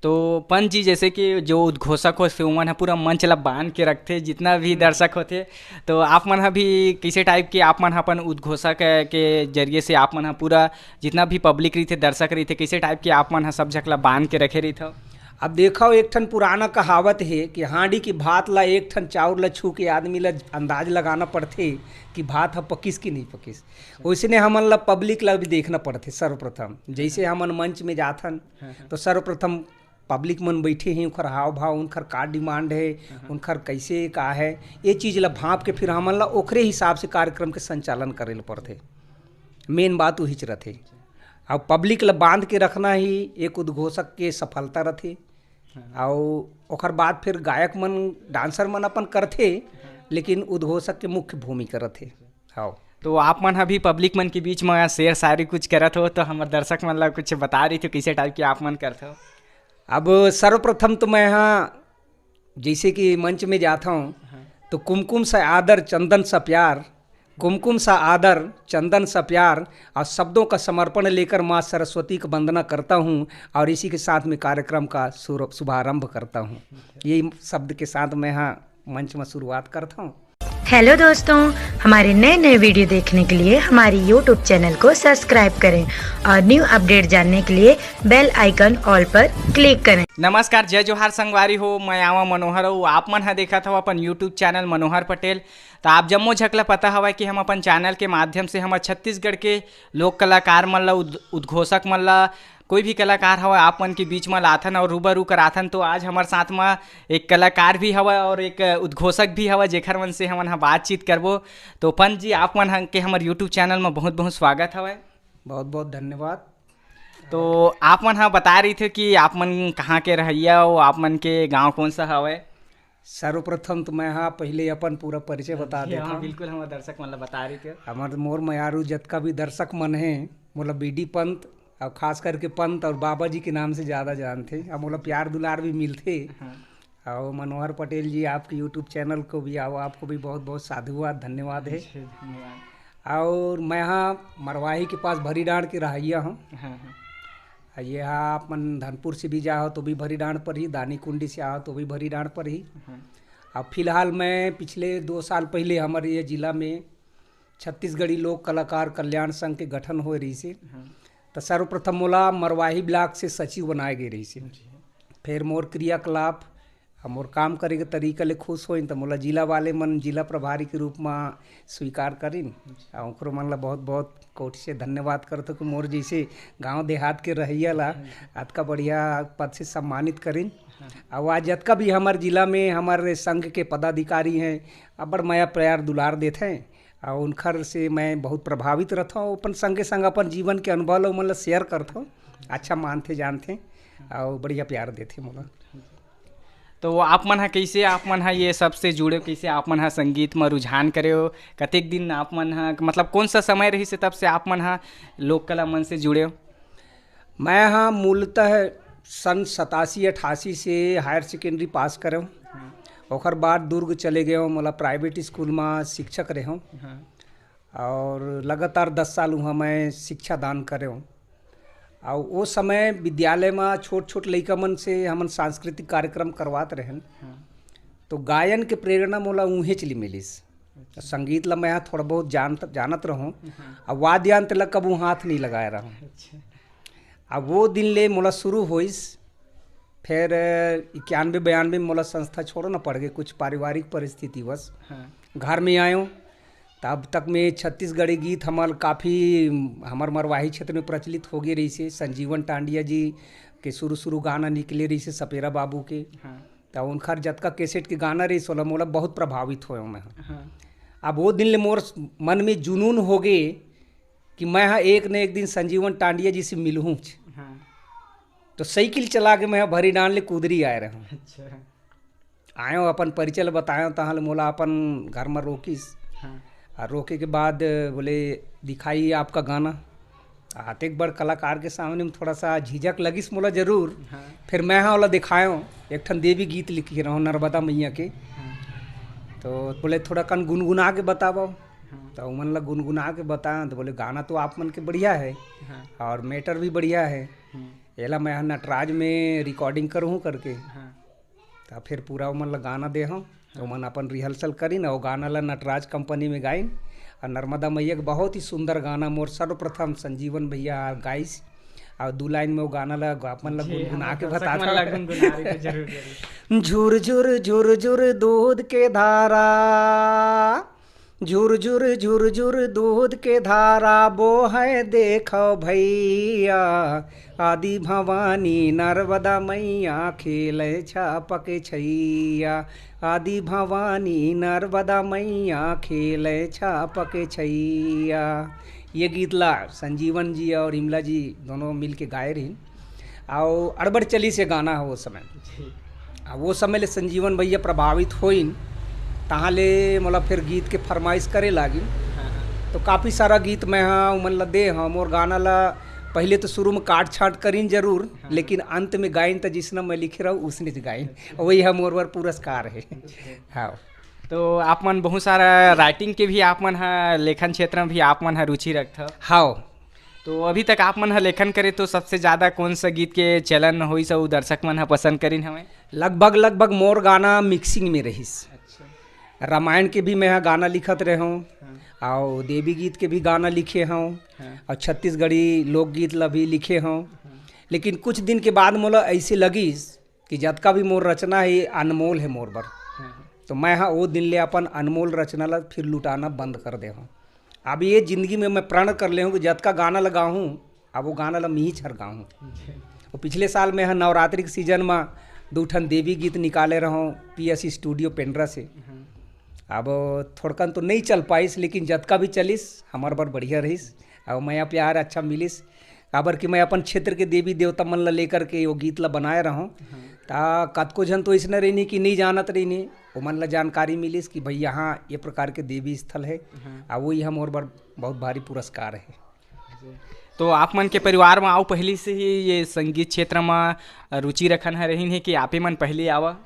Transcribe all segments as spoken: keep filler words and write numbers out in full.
तो पंत जी, जैसे कि जो उद्घोषक होथे, ओमन ह पूरा मंच ला बांध के रखथे, जितना भी हम्म। दर्शक होथे, तो आप मन ह भी किसे टाइप के, आप मन ह अपन उद्घोषक, अ, के जरिए से आप मन ह पूरा जितना भी पब्लिक रहिथे, दर्शक रहिथे, किसे टाइप के आप मन ह सब झक ला बांध के रखे रहिथव? अब देखव, एक ठन पुराना कहावत हे कि हांडी की भात ला एक ठन चाउर ला छू के आदमी ला अंदाज लगाना पड़थे कि भात ह पकिस कि नहीं पकिस। वैसने हमन ला पब्लिक ला भी देखना पड़थे सर्वप्रथम। जैसे हमन मंच में जाथन, हाँ, हाँ। तो सर्वप्रथम पब्लिक मन बैठे हे, उनकर हाव भाव, उनकर का डिमांड हे, हाँ, हाँ। उनकर कैसे का हे, ये चीज ला भांप के फिर हमन ला ओकरे हिसाब से कार्यक्रम के संचालन करे ल पड़थे। मेन बात उहीच रथे। अब पब्लिक ला बांध के रखना ही एक उद्घोषक के सफलता रथे। हाँ। अउ ओकर बाद फिर गायक मन, डांसर मन अपन करथे, हाँ। लेकिन उद्घोषक के मुख्य भूमिका रथे। हाँ। तो आप मन ह भी पब्लिक मन के बीच म शेर शायरी कुछ करत हो, तो हमर दर्शक मन ला कुछ बता रहिथव, कैसे टाइप के आप मन करथव? अब सर्वप्रथम तो मैं ह, जैसे कि मंच में जात हूँ, हाँ। तो कुमकुम सा आदर, चंदन सा प्यार, कुमकुम सा आदर, चंदन सा प्यार और शब्दों का समर्पण लेकर माँ सरस्वती को वंदना करता हूँ और इसी के साथ में कार्यक्रम का शुरू-, शुभारंभ करता हूँ। यही शब्द के साथ मैं ह मंच में शुरुआत करता हूँ। हेलो दोस्तों, हमारे नए नए वीडियो देखने के लिए हमारी यूट्यूब चैनल को सब्सक्राइब करें और न्यू अपडेट जानने के लिए बेल आइकन ऑल पर क्लिक करें। नमस्कार, जय जोहार संगवारी हो, मैं आवा मनोहर हूँ। आप मन ह देखत हव अपन यूट्यूब चैनल मनोहर पटेल। तो आप जम्मो झक ला पता हवय कि हम अपन चैनल के माध्यम से हमर छत्तीसगढ़ के लोक कलाकार मन ला, उद-, उद्घोषक मन ला, कोई भी कलाकार हवय, आप मन के बीच म लाथन और रूबरू कराथन। तो आज हमर साथ म एक कलाकार भी हवय और एक उद्घोषक भी हवय, जेखर मन से हमन ह बातचीत करबो। तो पंत जी, आप मन ह, के हमर यूट्यूब चैनल म बहुत बहुत स्वागत हवय। बहुत बहुत धन्यवाद। तो आप मन ह बता रहिथव कि आप मन कहाँ के रहइया हो, आप मन के गांव कौन सा हवय? सर्वप्रथम तो मैं ह पहिले अपन पूरा परिचय बता जी, देत हाँ, हूँ। बिल्कुल, हमर दर्शक मन ला बता रहिथव। हमर, मोर मयारू जतका भी दर्शक मन हे, मोला बीडी पंत और खास करके पंत और बाबा जी के नाम से ज्यादा जानथे, और मोला प्यार दुलार भी मिलथे। हाँ। और मनोहर पटेल जी, आपके यूट्यूब चैनल को भी आओ, आपको भी बहुत बहुत साधुवाद, धन्यवाद है। जी, धन्यवाद। और मैं ह मरवाही के पास भरीडांड के रहइया हूँ। हाँ, हाँ। और ये ह अपन धनपुर से भी जाओ तो भी भरीडांड पर ही, दानी कुंडी से आओ तो भी भरीडांड पर ही। हाँ। अब फिलहाल मैं पिछले दो साल पहले हमारे ये जिला में छत्तीसगढ़ी लोक कलाकार कल्याण संघ के गठन होए रहिसे। हाँ। त सर्वप्रथम मोला मरवाही ब्लॉक से सचिव बनाए गए रहिसे। जी। फिर मोर क्रियाकलाप, हम मोर काम करे के तरीका ले खुश होइन, त मोला जिला वाले मन जिला प्रभारी के रूप म स्वीकार करिन। अच्छा। आ ओकरो मन ला बहुत-बहुत कोटि से धन्यवाद करथों कि मोर जइसे गांव देहात के रहइया ला हम्म। अतका बढ़िया पद से सम्मानित करिन। हाँ। अउ आज जतका भी हमर जिला में हमर संघ के पदाधिकारी हैं, अब्बड़ मया प्यार दुलार देथें, अउ उनखर से मैं बहुत प्रभावित रथों। अपन संगे संग अपन जीवन के अनुभव ल ओमन ला शेयर करथों, अच्छा मानथे जानथे, अउ बढ़िया प्यार देथे मोला। तो आप मन ह कइसे, आप मन ह ये सब से जुड़े, कइसे आप मन ह संगीत म रुझान करे हो? कतेक दिन आप मन ह, मतलब, कौन सा समय रहिस हे तब से आप मन ह लोक कला मन से जुड़े हो? मैं ह मूलतः सन सतासी अठासी से हायर सेकेंडरी पास करे हूँ। हाँ। ओकर बाद दुर्ग चले गए हूँ, मोला प्राइवेट स्कूल म शिक्षक रहे हूँ। हाँ। और लगातार दस साल वहाँ मैं शिक्षा दान करे हूँ। और वो समय विद्यालय में छोट-छोट लइका मन से हमन सांस्कृतिक कार्यक्रम करवात रहेन। हाँ। तो गायन के प्रेरणा मोला उहेंच ले मिलिस। अच्छा। संगीत ला मैं थोड़ा बहुत जानत, जानत रहूँ। हाँ। अब वाद्य यंत्र ला कबू हाथ नहीं लगाए रहूँ। अच्छा। अब वो दिन ले मोला शुरू होइस। फिर इक्यानवे बयानवे में मोला संस्था छोड़ना पड़ गए, कुछ पारिवारिक परिस्थिति वश। हाँ। घर में आयो, तब तक में छत्तीसगढ़ी गीत हमर काफ़ी, हमर मरवाही क्षेत्र में प्रचलित हो गए रहिसे। संजीवन टांडिया जी के शुरू शुरू गाना निकले रहिसे सपेरा बाबू के। हाँ। त उनखर जतका कैसेट के गाना रहिस, ओला मोला बहुत प्रभावित होयो मैं ह। हाँ। अब वो दिन ले मोर मन में जुनून हो गए कि मैं ह एक न एक दिन संजीवन टांडिया जी से मिलहूँच। हाँ। तो साइकिल चला के मैं ह भरी डांड ले कुदरी आए रहूँ। अच्छा। आयो, अपन परिचय ल बतायो, तहाँ ले मोला अपन घर म रोकिस। हाँ। और रोके के बाद बोले, "दिखाइए आपका गाना।" अतेक बड़ कलाकार के सामने में थोड़ा सा झिझक लगिस मोला जरूर। हाँ। फिर मैं ह ओला दिखायो, एक ठन देवी गीत लिखे रहूँ नर्मदा मैया के। हाँ। तो बोले, "थोड़ा कन गुनगुना के बतावो।" हाँ। तो उमन ला गुनगुना के बतायो, तो बोले, "गाना तो आप मन के बढ़िया है हाँ। और मैटर भी बढ़िया है।" हम्म। एला मैं ह नटराज में रिकॉर्डिंग करूँ करके। हाँ। त फिर पूरा ओमन ला गाना दे हूँ, हाँ। ओमन अपन रिहर्सल करिन, अउ गाना ला नटराज कंपनी में गाइन, अउ नर्मदा मैया के बहुत ही सुंदर गाना मोर सर्वप्रथम संजीवन भैया गाइस, अउ दू लाइन में वो गाना ला अपन ला जी, गुनगुना हमर के दर्शक बता मन ला था। गुनगुना रही तो जरूर, जरूर। झुर झुर झुर झुर दूध के धारा, झुर झुर झुर झुर दूध के धारा बोहय देखव भैया, आदि भवानी नर्मदा मैया खेलय छपक छैया, आदि भवानी नर्मदा मैया खेलय छपक छैया। ये गीत ला संजीवन जी और इमला जी दोनों मिल के गाए रहिन, अउ अड़बड़ चलिस ये गाना ह वो समय। जी। आ वो समय ले संजीवन भैया प्रभावित होइन, तहाँ ले मोला फिर गीत के फरमाइश करे लागिन। हाँ, हाँ। तो काफ़ी सारा गीत मैं ह उमन ला दे हूँ। मोर गाना ला पहले तो शुरू में काट छाट करिन जरूर, हाँ। लेकिन अंत में गाइन त जिसना मैं लिखे रहूँ उसने गाइन। अच्छा। वही ह मोर बर पुरस्कार है। अच्छा। हाँ। तो आप मन बहुत सारा राइटिंग के भी, आप मन ह लेखन क्षेत्र में भी आप मन ह रुचि रखथव। हाँ। तो अभी तक आप मन ह लेखन करे तो सबसे ज्यादा कौन सा गीत के चलन होइस अउ दर्शक मन ह पसंद करिन हवे? लगभग, लगभग मोर गाना मिक्सिंग में रहिस। अच्छा। रामायण के भी मैं ह गाना लिखत रहे हूँ, हाँ। अउ देवी गीत के भी गाना लिखे हूँ, हाँ। अउ छत्तीसगढ़ी लोकगीत ला भी लिखे हूँ। हाँ। लेकिन कुछ दिन के बाद मोला ऐसे लगिस कि जतका भी मोर रचना है, ये अनमोल है मोर बर। हाँ। तो मैं ह वो दिन ले अपन अनमोल रचना ला फिर लुटाना बंद कर दे हूँ। अब ये जिंदगी में मैं प्रण कर ले हूँ कि जतका गाना ला गाहूँ, अब वो गाना ला मीच हर गाहूँ। जी। और पिछले साल मैं ह नवरात्रि के सीजन में दू ठन देवी गीत निकाले रहूँ पी एस स्टूडियो पेंड्रा से। हाँ। अब थोड़कन तो नहीं चल पाइस, लेकिन जतका भी चलिस, हमार बर बढ़िया रहिस। अब मया प्यार अच्छा मिलिस, काबर कि मैं अपन क्षेत्र के देवी देवता मन ला लेकर के वो गीत ला बनाए रहूँ। हाँ। ता कतको झन तो इसने रहिनी कि नहीं जानत रहिनी, ओमन ला जानकारी मिलिस कि भाई यहाँ ये प्रकार के देवी स्थल है। हाँ। आ वही हम और बर बहुत भारी पुरस्कार है। तो आप मन के परिवार में आओ पहले से ही ये संगीत क्षेत्र में रुचि रखन है रहिन है कि आपे मन पहले आवा?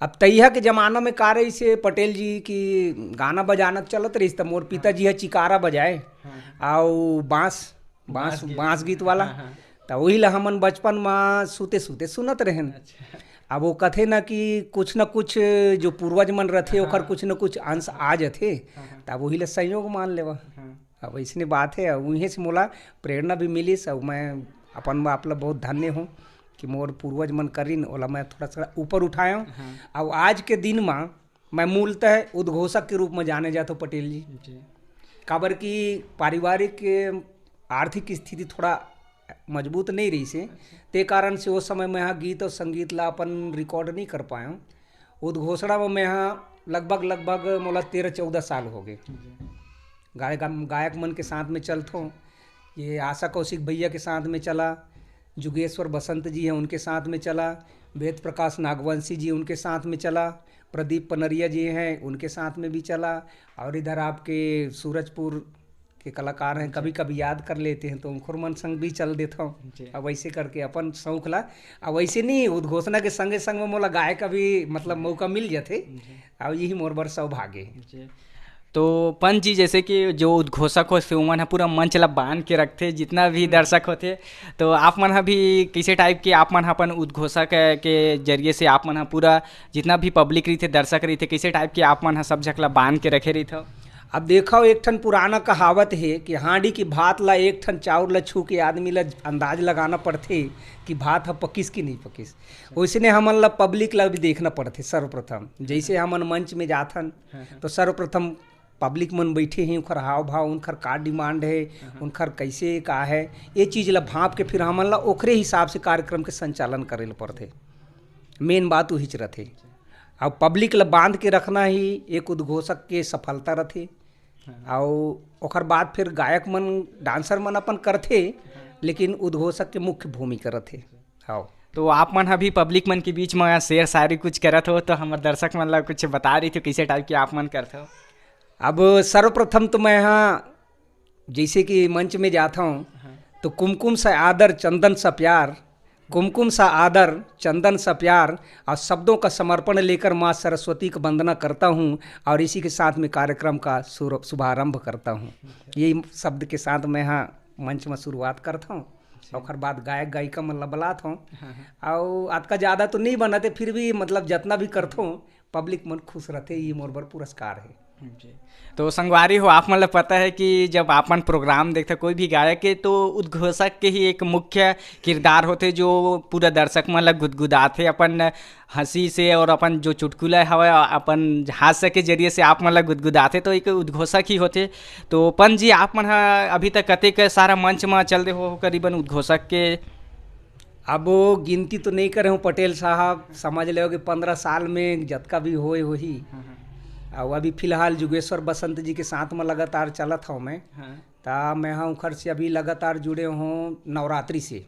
अब तैया के जमाना में का रहिस हे पटेल जी कि गाना बजाना चलत रहिस, त मोर पिताजी ह चिकारा बजाए, हाँ। अउ बांस, बांस, बांस गीत। बांस गीत वाला। हाँ, हाँ। त वही ला हमन बचपन म सूते सूते सुनत रहेन। अच्छा। अब वो कथे ना कि कुछ न कुछ जो पूर्वज मन रथे, हाँ। ओकर कुछ न कुछ अंश आ जथे, हाँ, हाँ। त वही ला संयोग मान लेवा। हाँ। अब अइसने बात हे, अउ उहें से मोला प्रेरणा भी मिलिस, अउ मैं अपन आप ला बहुत धन्य हूँ कि मोर पूर्वज मन करिन, ओला मैं थोड़ा सा ऊपर उठाए हूँ। हाँ। अउ आज के दिन म मैं मूलतः उद्घोषक के रूप में जाने जात हूँ पटेल जी। जी। काबर कि पारिवारिक आर्थिक स्थिति थोड़ा मजबूत नहीं रहिस हे, अच्छा। ते कारण से वो समय मैं ह गीत अउ संगीत ला अपन रिकॉर्ड नहीं कर पाए हूँ। उद्घोषणा में मैं ह लगभग, लगभग मोला तेरह चौदह साल हो गए। जी। गायक, गायक मन के साथ में चलथों। ये आशा कौशिक भैया के साथ में चला, जुगेश्वर बसंत जी हैं, उनके साथ में चला, वेद प्रकाश नागवंशी जी, उनके साथ में चला, प्रदीप पनरिया जी हैं, उनके साथ में भी चला, और इधर आपके सूरजपुर के कलाकार हैं, जी। कभी-कभी याद कर लेते हैं, तो उनखर मन संग भी चल देता हूँ। जी। अब ऐसे करके अपन शौक ला, अब ऐसे नहीं, उद्घोषणा के संगे संग में मोला गाय का भी, मतलब, मौका मिल जाथे। जी। अब यही मोर बर सौभाग्य है। जी। तो पंच जी, जैसे कि जो उद्घोषक होथे, ओमन ह पूरा मंच ला बांध के रखथे, जितना भी हम्म। दर्शक होथे, तो आप मन ह भी कैसे टाइप के आप मन ह अपन उद्घोषक के जरिए से आप मन ह पूरा जितना भी पब्लिक रहिथे, दर्शक रहिथे, कैसे टाइप के आप मन ह सब झक ला बांध के रखे रहिथव? अब देखव, एक ठन पुराना कहावत हे कि हांडी की भात ला, एक ठन चाउर ला छू के आदमी ला अंदाज लगाना पड़थे कि भात ह पकिस कि नहीं पकिस। वैसने हमन ला पब्लिक ला भी देखना पड़थे सर्वप्रथम। जैसे हमन मंच में जाथन, हाँ, हाँ। तो सर्वप्रथम पब्लिक मन बैठे हे, उनखर हाव भाव, उनखर का डिमांड हे, हाँ, हाँ। उनखर कैसे का हे, ये चीज ला भांप के फिर हमन ला ओखरे हिसाब से कार्यक्रम के संचालन करे ल पड़थे। मेन बात उहीच रथे। अब पब्लिक ला बांध के रखना ही एक उद्घोषक के सफलता रथे। हाँ। अउ ओखर बाद फिर गायक मन, डांसर मन अपन करथे, हाँ। लेकिन उद्घोषक के मुख्य भूमिका रथे। हाँ। तो आप मन ह भी पब्लिक मन के बीच म शेर शायरी कुछ करत हो, तो हमर दर्शक मन ला कुछ बता रही थी, कैसे टाइप के आप मन करत हो? अब सर्वप्रथम तो मैं ह, जैसे कि मंच में जाता हूँ, हाँ। तो कुमकुम सा आदर, चंदन सा प्यार, कुमकुम सा आदर, चंदन सा प्यार और शब्दों का समर्पण लेकर माँ सरस्वती को वंदना करता हूँ और इसी के साथ में कार्यक्रम का शुरू-, शुभारंभ करता हूँ। यही शब्द के साथ मैं ह मंच में शुरुआत करता हूँ। ओखर बाद गायक गायिका मन ला बलात हौं। हाँ, हाँ। अउ अतका ज्यादा तो नहीं बनत हे, फिर भी मतलब जतना भी करथों, पब्लिक मन खुश रहथे, ये मोर बर पुरस्कार हे। जी। तो संगवारी हो, आप मन ला पता है कि जब आपन प्रोग्राम देखथे कोई भी गायक के, तो उद्घोषक के ही एक मुख्य किरदार होथे, जो पूरा दर्शक मन ला गुदगुदाथे अपन हंसी से और अपन जो चुटकुला हवय, अपन हास्य के जरिए से आप मन ला गुदगुदाथे, तो एक उद्घोषक ही होथे। तो पन जी, आप मन ह अभी तक कतेक सारा मंच म चल दे हो, करीबन उद्घोषक के? अब वो गिनती तो नहीं करे हूँ पटेल साहब, समझ लेव कि पंद्रह साल में जतका भी होए होही। हाँ, हाँ। अउ अभी फिलहाल जुगेश्वर बसंत जी के साथ में लगातार चलत हूँ मैं। हाँ। ता मैं हा उखर से अभी लगातार जुड़े हूँ नवरात्रि से।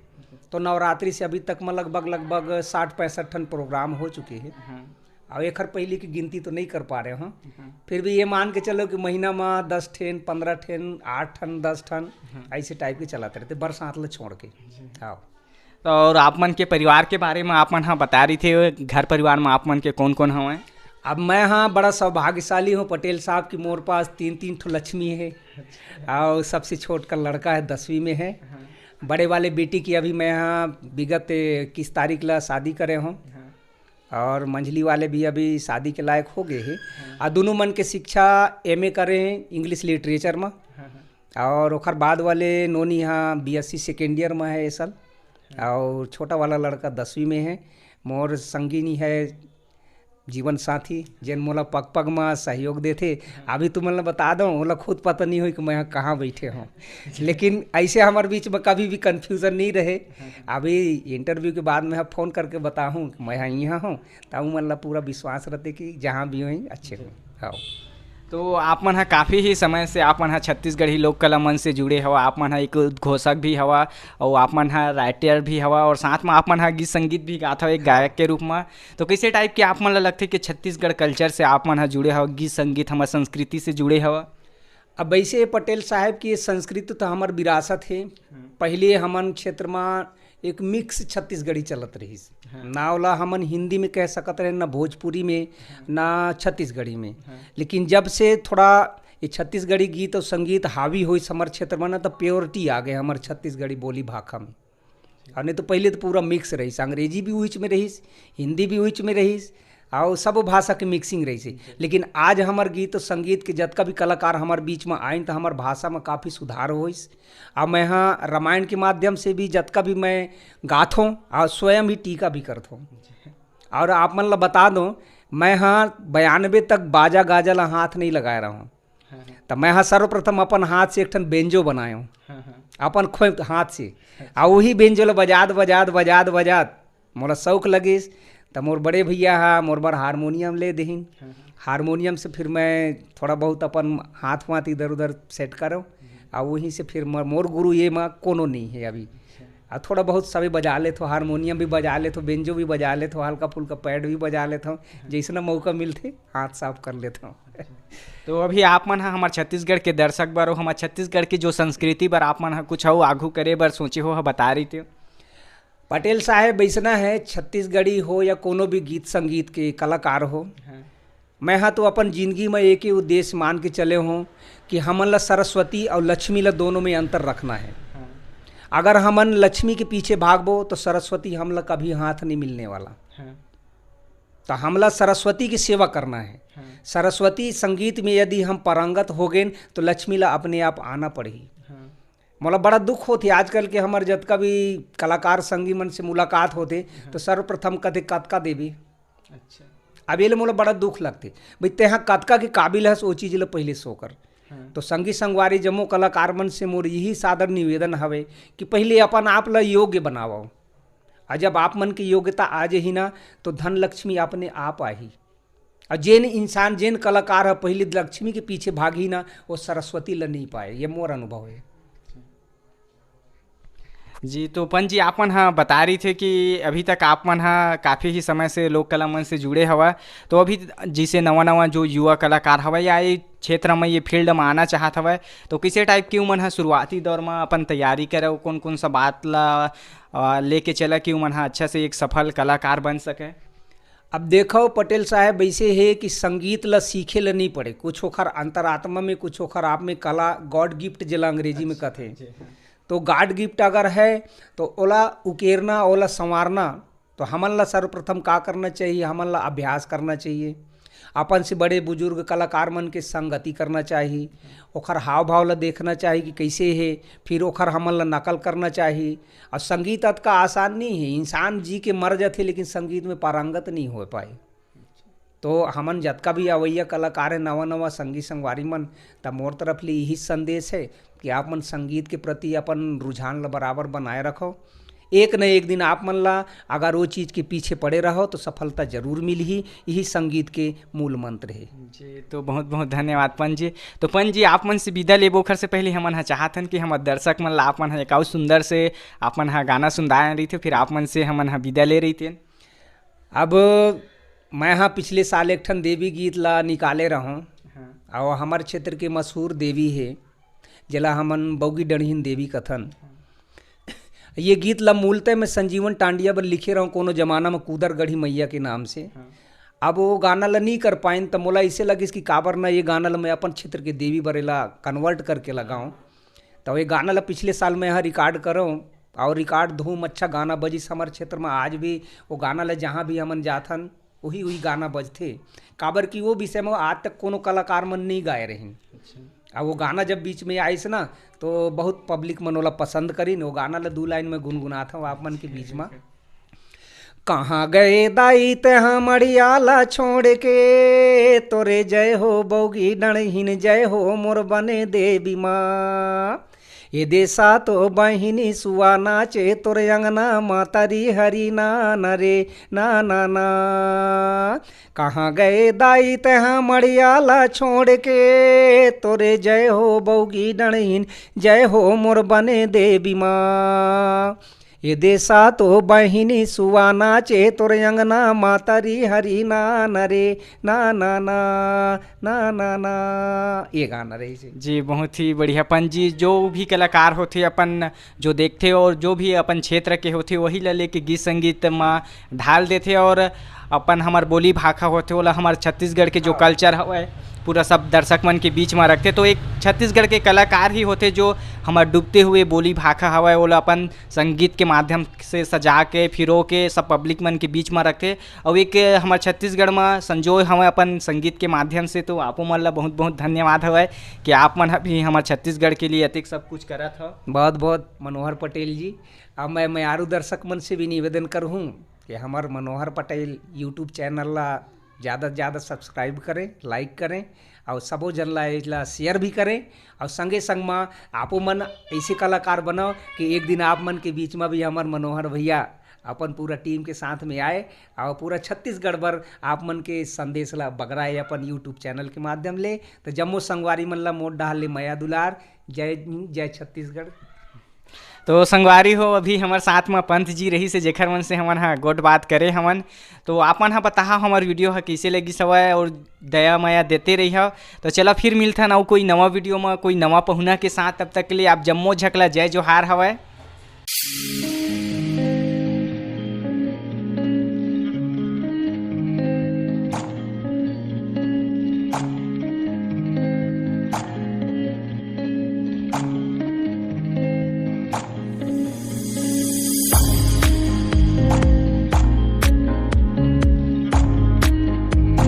तो नवरात्रि से अभी तक में लगभग, लगभग साठ पैंसठ ठन प्रोग्राम हो चुके हैं। हाँ। अउ एखर पहले की गिनती तो नहीं कर पा रहे हूँ। हाँ। फिर भी ये मान के चलो कि महीना में दस ठन, पंद्रह ठन, आठ ठन, दस ठन, हाँ। ऐसे टाइप के चलत रहते, बरसात ला छोड़ के। जी। हाँ। तो और आप मन के परिवार के बारे में आप मन हा बता रही थे, घर परिवार में आप मन के कौन कौन हवय? अब मैं हाँ बड़ा सौभाग्यशाली हूँ पटेल साहब कि मोर पास तीन, तीन ठो लक्ष्मी है। अच्छा। और सबसे छोट का लड़का है, दसवीं में है। हाँ। बड़े वाले बेटी की अभी मैं हाँ विगत इक्कीस तारीख ला शादी करे हूँ। हाँ। और मंझली वाले भी अभी शादी के लायक हो गए हैं। हाँ। आ दोनों मन के शिक्षा एमए करे हैं इंग्लिश लिटरेचर में। हाँ, हाँ। और ओखर बाद वाले नोनी हाँ बीएससी सेकेंड ईयर में है ये साल। हाँ। और छोटा वाला लड़का दसवीं में है। मोर संगिनी है जीवन साथी, जेन मोला पग पग में सहयोग देथे। हाँ। अभी तुमन ला बता दो, ओला खुद पता नहीं होई कि मैं कहाँ बैठे हूँ। लेकिन ऐसे हमारे बीच में कभी भी कन्फ्यूजन नहीं रहे। हाँ, हाँ। अभी इंटरव्यू के बाद मैं फोन करके बताहूँ कि मैं यहाँ हूँ, तब मन ला पूरा विश्वास रहते कि जहाँ भी होई अच्छे जी। होई। हाँ। तो आप मन ह काफ़ी ही समय से आप मन ह छत्तीसगढ़ी लोक कला मंच से जुड़े हवा, आप मन ह एक उद्घोषक भी हवा, और आप मन ह राइटर भी हवा, और साथ में आप मन ह गीत संगीत भी गात हव एक गायक के रूप में। तो कैसे टाइप के आप मन ल लगथे कि छत्तीसगढ़ कल्चर से आप मन ह जुड़े हव, गीत संगीत हमर संस्कृति से जुड़े हव? अब वैसे पटेल साहब की ये संस्कृति तो हमर विरासत है। हम्म। पहले हमन क्षेत्र में एक मिक्स छत्तीसगढ़ी चलत रहिस। हाँ। ना ओला हमन हिंदी में कह सकत रहे, ना भोजपुरी में, हाँ। ना छत्तीसगढ़ी में। हाँ। लेकिन जब से थोड़ा ये छत्तीसगढ़ी गीत और संगीत हावी होइस हमर क्षेत्र में ना, तो प्योरिटी आ गए हमर छत्तीसगढ़ी बोली भाखा में। और नहीं तो पहले तो पूरा मिक्स रहिस, अंग्रेजी भी उहिच में रहिस, हिंदी भी उहिच में रहिस, और सब भाषा के मिक्सिंग रहिस। लेकिन आज हमर गीत और संगीत के जतका भी कलाकार हमर बीच में आइन, तो हमर भाषा में काफ़ी सुधार होइस। अब मैं हाँ रामायण के माध्यम से भी जतका भी मैं गाथों और स्वयं ही टीका भी करथों। और आप मन ला बता दो, मैं हाँ बयानबे तक बाजा गाजा ला हाथ नहीं लगाए रहूँ। हाँ, हाँ। तो मैं हाँ सर्वप्रथम अपन हाथ से एक ठन बेंजो बनायो। हाँ, हाँ। अपन खुद हाथ से। अच्छा। आ वही बेंजो ला बजात, बजात, बजात, बजात मोला शौक लगिस। त मोर बड़े भैया हा मोर बर हारमोनियम ले देहिन। हाँ, हाँ। हारमोनियम से फिर मैं थोड़ा बहुत अपन हाथ वाथ इधर उधर सेट करो। हम्म। आ वहीं से फिर मोर, मोर गुरु ये मा कोनो नहीं है अभी। अच्छा। आ थोड़ा बहुत सभी बजा लेथो, हारमोनियम भी बजा लेथो, बेंजो भी बजा लेथो, हल्का फुल्का पैड भी बजा लेथो। हाँ। जैसना मौका मिलथे, हाथ साफ कर लेथो। अच्छा। तो अभी आप मन ह हमर छत्तीसगढ़ के दर्शक बर, हमर छत्तीसगढ़ के जो संस्कृति बर आप मन ह कुछ अउ आघू करे बर सोचे हो, ह बता रही थे। पटेल साहब, अइसना है, छत्तीसगढ़ी हो या कोनो भी गीत संगीत के कलाकार हो, हाँ। मैं हा तो अपन जिंदगी में एक ही उद्देश्य मान के चले हों कि हमन ला सरस्वती और लक्ष्मी ला दोनों में अंतर रखना है। हाँ। अगर हमन लक्ष्मी के पीछे भागबो तो सरस्वती हमला कभी हाथ नहीं मिलने वाला। हाँ। तो हमला सरस्वती की सेवा करना है। हाँ। सरस्वती संगीत में यदि हम पारंगत हो गए तो लक्ष्मी ला अपने आप आना पड़ही। हाँ। मोला बड़ा दुख होथे आजकल के हमर जतका भी कलाकार संगी मन से मुलाकात होथे, हाँ। तो सर्वप्रथम कथे, "कतका देबे?" अच्छा। अब ये ले मोला बड़ा दुख लगथे। भाई, तेहा कतका के काबिल हस, वो चीज ला पहले शो कर। हाँ। तो संगी संगवारी जम्मो कलाकार मन से मोर यही सादर निवेदन हवे कि पहले अपन आप ला योग्य बनावव। आ जब आप मन के योग्यता आ जही ना, तो धन लक्ष्मी अपने आप आही। और जेन इंसान, जेन कलाकार ह पहले लक्ष्मी के पीछे भागही ना, वो सरस्वती ला नहीं पाए। ये मोर अनुभव है। जी, तो पन जी, आप मन ह बता रही थे कि अभी तक आप मन ह काफ़ी ही समय से लोक कला मन से जुड़े हवा, तो अभी जैसे नवा-नवा जो युवा कलाकार हवा या ये क्षेत्र में, ये फील्ड में आना चाहत हवय, तो किसे टाइप के उमन ह शुरुआती दौर में अपन तैयारी करे, कौन-कौन सा बात ला, अ, लेके चला कि उमन ह अच्छा से एक सफल कलाकार बन सके? अब देखो पटेल साहब, ऐसे है कि संगीत ला सीखे ला नहीं पड़े, कुछ ओखर अंतरात्मा में, कुछ ओखर आप में कला, गॉड गिफ्ट जेला अंग्रेजी में अच्छा, कथे। जी, हाँ। तो गॉड गिफ्ट अगर है, तो ओला उकेरना, ओला संवारना, तो हमन ला सर्वप्रथम का करना चाहिए? हमन ला अभ्यास करना चाहिए। अपन से बड़े बुजुर्ग कलाकार मन के संगति करना चाहिए, ओखर हाव भाव ला देखना चाहिए कि कैसे हे, फिर ओखर हमन ला नकल करना चाहिए। और संगीत अतका आसान नहीं है, इंसान जी के मर जाथे लेकिन संगीत में पारंगत नहीं हो पाए। तो हमन जतका भी अवैया कलाकार है, नवा नवा संगी संगवारी मन, त मोर तरफ ले यही संदेश है कि आप मन संगीत के प्रति अपन रुझान ला बराबर बनाए रखो। एक न एक दिन आप मन ला अगर वो चीज के पीछे पड़े रहो तो सफलता जरूर मिलही। यही संगीत के मूल मंत्र है। जी, तो बहुत बहुत धन्यवाद पंत जी। तो पंत जी, आप मन से विदा लेबो ओखर से पहले हमन ह चाहत हन कि हमर दर्शक मन ला आप मन ह एक अउ सुंदर से आप मन ह गाना सुनदाए रहिते, फिर आप मन से हमन ह विदा ले रहिते। अब मैं हा पिछले साल एक ठन देवी गीत ला निकाले रहूं। हाँ। और हमर क्षेत्र के मशहूर देवी है, जेला हमन बौगी डणहिन देवी कथन। ये गीत ला मूलतः मैं संजीवन टांडिया बर लिखे रहूं, कोनो जमाना में कूदरगढ़ी मैया के नाम से। हाँ। अब वो गाना ला नहीं कर पाइन, त मोला इसे लगिस कि काबर ना ये गाना ला मैं अपन क्षेत्र के देवी बर एला कन्वर्ट करके लगाऊं। तो ये गाना ला पिछले साल मैं यहाँ रिकॉर्ड करूँ और रिकॉर्ड धूम अच्छा गाना बजिस हमर क्षेत्र में। आज भी वो गाना ला जहाँ भी हमन जाथन, वही वही गाना बजथे। काबर कि वो विषय में आज तक कोनो कलाकार मन नहीं गाए रहिन। अच्छा। अब वो गाना जब बीच में आइस ना, तो बहुत पब्लिक मन ओला पसंद करिन। वो गाना ला दू लाइन में गुनगुनात हूँ आप मन के बीच में। कहाँ गए दाई तेहा मड़िया ला छोड़ के, तोरे जय हो बौगी डणहिन, जय हो मोर बने देवी माँ। ये देसा तो बहिनी सुआ नाचे, तोरे अंगना माता री हरी नाना रे, ना ना ना। कहाँ गए दाई तेहा मड़िया ला छोड़ के, तोरे जय हो बौगी डणहिन, जय हो मोर बने देवी माँ। ये देसा तो बहिनी सुआ नाचे, तोर अंगना माता री हरी नाना रे, ना ना ना, ना ना ना। ये गाना रहिस हे। जी, बहुत ही बढ़िया पंत जी। जो भी कलाकार होथे अपन जो देखथे और जो भी अपन क्षेत्र के होथे, वही ला लेके गीत संगीत म ढाल देथे और अपन हमर बोली भाखा होथे, ओला हमर छत्तीसगढ़ के जो कल्चर हवय, पूरा सब दर्शक मन के बीच म रखथे। तो एक छत्तीसगढ़ के कलाकार ही होथे जो हमर डूबते हुए बोली भाखा हवय, ओला अपन संगीत के माध्यम से सजा के, फिरो के सब पब्लिक मन के बीच म रखथे। अउ एक हमर छत्तीसगढ़ म संजोय हवय अपन संगीत के माध्यम से, तो आपो मन ला बहुत बहुत धन्यवाद हवय कि आप मन ह भी हमर छत्तीसगढ़ के लिए अतेक सब कुछ करत हव। बहुत बहुत मनोहर पटेल जी। अब मैं मयारू दर्शक मन से भी निवेदन करहूँ कि हमर मनोहर पटेल YouTube चैनल ला ज़्यादा से ज़्यादा सब्सक्राइब करें, लाइक करें और सबो जन ला एला शेयर भी करें। और संगे संग मा आपो मन ऐसे कलाकार बनाओ कि एक दिन आप मन के बीच में भी हमर मनोहर भैया अपन पूरा टीम के साथ में आए और पूरा छत्तीसगढ़ भर आप मन के संदेश ला बगराए अपन YouTube चैनल के माध्यम ले। तो जम्मो संगवारी मन ला मोर डहार ले मया दुलार, जय हिंद, जय छत्तीसगढ़। तो संगवारी हो, अभी हमर साथ म पंत जी रहिस हे, जेखर मन से हमन ह गोठ बात करे हवन। तो आप मन ह बताहा हमर वीडियो ह कइसे लगिस हवय और दया मया देते रहिहव। तो चला फिर मिलथन अउ कोई नवा वीडियो म कोई नवा पहुना के साथ। तब तक के लिए आप जम्मो झकला जय जोहार हवय।